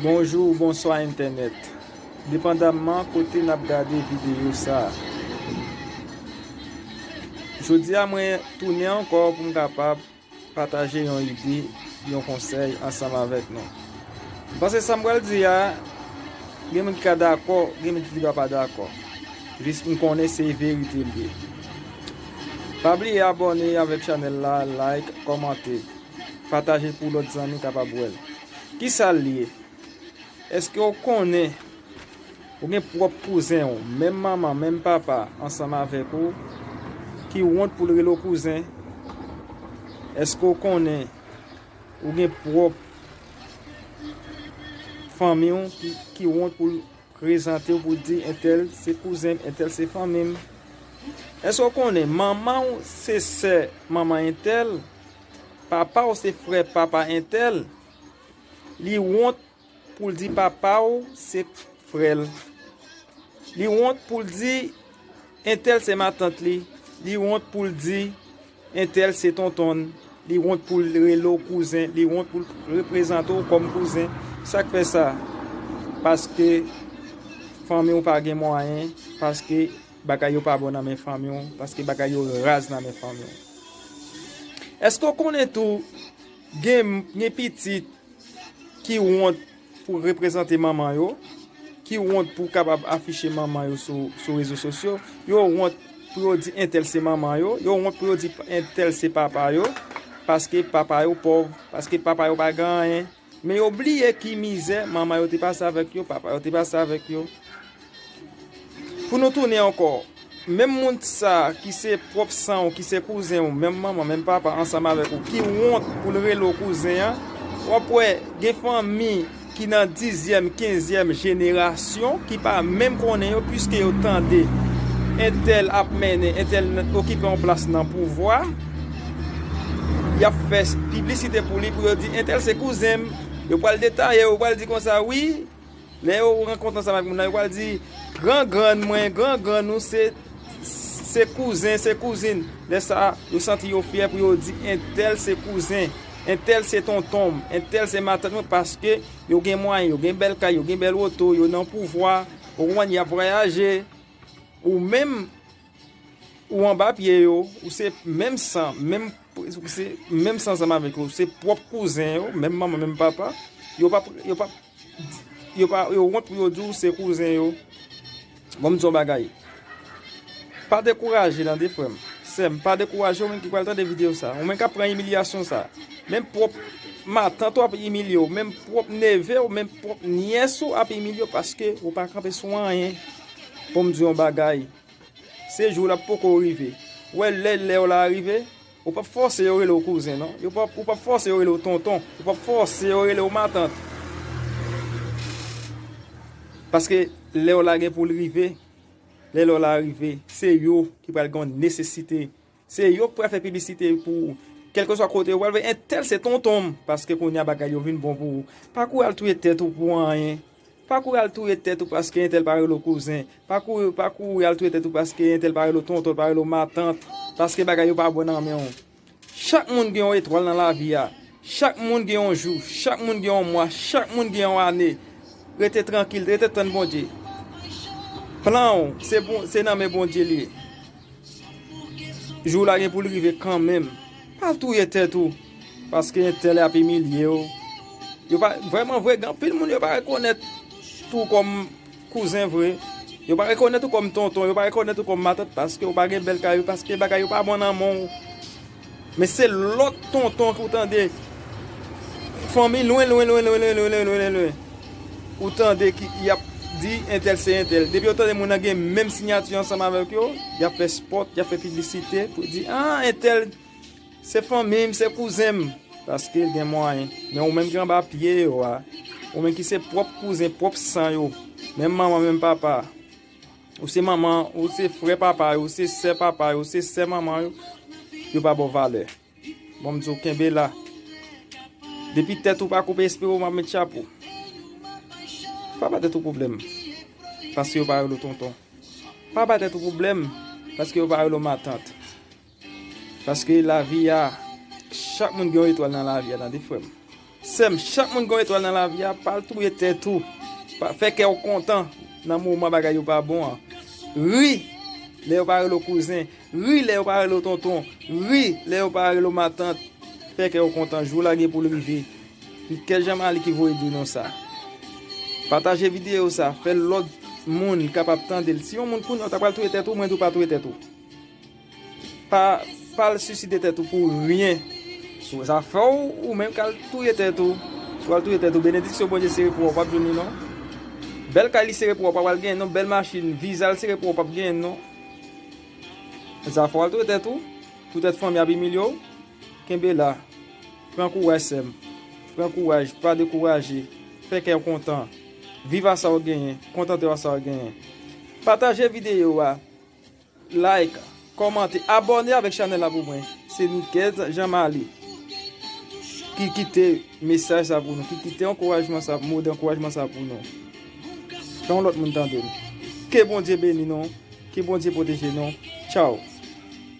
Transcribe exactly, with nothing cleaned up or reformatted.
Bonjou, bonswa entènèt. Depandamman kote n ap gade videyo sa a. Jodi a mwen tounen ankò pou m kapab pataje yon ide, yon konsèy ansanm avèk nou. M panse sa m pral di a, gen moun ki ka dakò, gen moun ki pa pa dakò. Jis m konnen se verite l ye. Pa bliye abòne avèk chanèl la, like, kòmante, pataje pou lòt zanmi kapab wè l. Kisa l ye? Èske w konnen ou gen pwòp kouzen w, menm manman, menm papa, ansanm avèk ou, ki wont pou l rele w kouzen? Èske w konnen ou gen pwòp fanmi w ki, ki wont pou l prezante w, pou l di entèl se kouzen m, entèl se fanmi m? Èske w konnen manman w se sè manman entèl, papa w se frè papa entèl? Li wont pou l di papa w se frè l. Li wont pou l di entèl se matant li. Li wont pou l di entèl se tonton l. Li wont pou l rele w kouzen. Li wont pou l reprezante w kòm kouzen. Sa k fè sa? Paske fanmi w pa gen mwayen, paske bagay yo pa bon nan men fanmi w, paske bagay yo raz nan men fanmi w. Èske w konnen tou gen, gen pitit ki wont pou reprezante manman yo, ki wont pou kapab afiche manman yo sou, sou rezo sosyo, yo wont pou yo di entèl se manman yo, yo wont pou yo di entèl se papa yo, paske papa yo pòv, paske papa yo pa gen anyen. Men yo bliye ki mizè manman yo te pase avèk yo, papa yo te pase avèk yo. Pou nou tounen ankò, menm moun sa ki se pwòp san w, ki se kouzen w, menm manman, menm papa, ansanm avèk ou, ki wont pou l rele w kouzen an, w ap wè gen fanmi ki nan dizyèm, kenzyèm jenerasyon, ki pa menm konnen yo, piske yo tande entèl ap mennen, entèl okipe yon plas nan pouvwa, y ap fè piblisite pou li, pou yo di entèl se kouzen m. Yo pral detaye, yo pral di konsa, wi, lè yo rankontre ansanm ak moun nan, yo pral di, gran grann mwen, gran grann nou se, se kouzen, se kouzin. Lè sa a, yo santi yo fyè pou yo di entèl se kouzen, entèl se tonton m, entèl se matant mwen, paske yo gen mwayen, yo gen bèl kay, yo gen bèl oto, yo nan pouvwa, ou konprann, y ap vwayaje. Ou menm, ou anba pye yo, ou se menm san, menm, ou se menm san ansanm avèk yo, ou se pwòp kouzen yo, menm manman, menm papa, yo p ap, yo p ap, yo pa, yo wont pou yo di w se kouzen yo. Bon, m di yon bagay. Pa dekouraje, tande, frè m, sè m, pa dekouraje, ou menm ki pral tande videyo sa, ou menm k ap pran imilyasyon sa. Menm pwòp matant ou ap imilye w, menm pwòp neve w, menm pwòp nyès ou ap imilye w, paske ou pa kanpe sou anyen. Bon, m di yon bagay. Se jou la poko rive. Ou wè lè, lè w la rive, ou p ap fòse yo rele w kouzen, non. Yo p ap, ou p ap fòse yo rele w tonton. Ou p ap fòse yo rele w matant. Paske lè w la gen pou l rive, lè, lè w la rive, se yo ki pral gen yon nesesite. Se yo k pral fè piblisite pou ou. Kèlkeswa kote yo pral, entèl se tonton m, paske kounye a bagay yo vin bon pou ou. Pa kouri al touye tèt ou pou anyen. Pa kouri al touye tèt ou paske entèl pa rele w kouzen. Pa kouri, pa kouri al touye tèt ou paske entèl pa rele w tonton, pa rele w matant, paske bagay yo pa bon nan men w. Chak moun gen yon etwal nan lavi a. Chak moun gen yon jou. Chak moun gen yon mwa. Chak moun gen yon ane. Rete trankil, rete tann Bondye. Plan w, se bon, se nan men Bondye li ye. Jou w la gen pou l rive kanmenm. Pa touye tèt ou, paske entèl ap imilye w. Yo pa, vrèman vre, gen anpil moun yo pa rekonèt ou kòm kouzen vre. Yo pa rekonèt ou kòm tonton, yo pa rekonèt ou kòm matant, paske ou pa gen bèl kay, paske bagay yo pa bon nan men w. Men se lòt tonton ki w tande, fanmi lwen, lwen, lwen. Ou tande ki y ap di entèl se entèl. Depi yo tande moun nan gen menm siyati ansanm avèk yo, y ap fè spòt, y ap fè piblisite pou di, ah, entèl se fanmi m, se kouzen m, paske l gen mwayen. Men ou menm ki anba pye yo a, ou menm ki se pwòp kouzen, pwòp san yo, menm manman, menm papa, ou se manman, ou se frè papa yo, ou se sè papa yo, ou se sè manman yo, yo pa ba w valè. Bon, m di w kenbe la. Depi tèt ou pa koupe, espere w m ap met chapo. Pa ba tèt ou pwoblèm, paske yo pa rele w tonton. Pa ba tèt ou pwoblèm, paske yo pa rele w matant. Paske lavi a, chak moun gen yon etwal nan lavi a, tande frè m. Sè m, chak moun gen yon etwal nan lavi a, pa al touye tèt ou. Pa, fè kè w kontan nan moman bagay yo pa bon an. Ri lè yo pa rele w kouzen. Ri lè yo pa rele w tonton. Ri lè yo pa rele w matant. Fè kè w kontan. Jou la gen pou l rive. Nickel Jean Marie ki voye di nou sa. Pataje videyo sa. Fè lòt moun kapab tande l. Si yon moun kounye a w ta pral touye tèt ou, mwen di w pa touye tèt ou. Pa, pa al siside tèt ou pou ryen. Si w sa fè w, ou menm k al touye tèt ou. Si w al touye tèt ou, benediksyon Bondye sere pou ou, w p ap jwenn li non. Bèl kay li sere pou ou, w p ap al genyen non. Bèl machin, viza l sere pou ou, w p ap genyen non. Sa fè w al touye tèt ou. Poutèt fanmi ap imilye w. Kenbe la. Pran kouraj, sè m. Pran kouraj, pa dekouraje. Fè kè w kontan. Viv a sa w genyen, kontante w a sa w genyen. Pataje videyo a. Like, kòmante, abòne avèk chanèl la pou mwen. Se Niquez Jean Marie ki kite mesaj sa pou nou, ki kite ankourajman sa, mo dankourajman sa pou nou. Fè yon lòt moun tande l. Ke Bondye beni nou, ke Bondye pwoteje nou. Tchaw.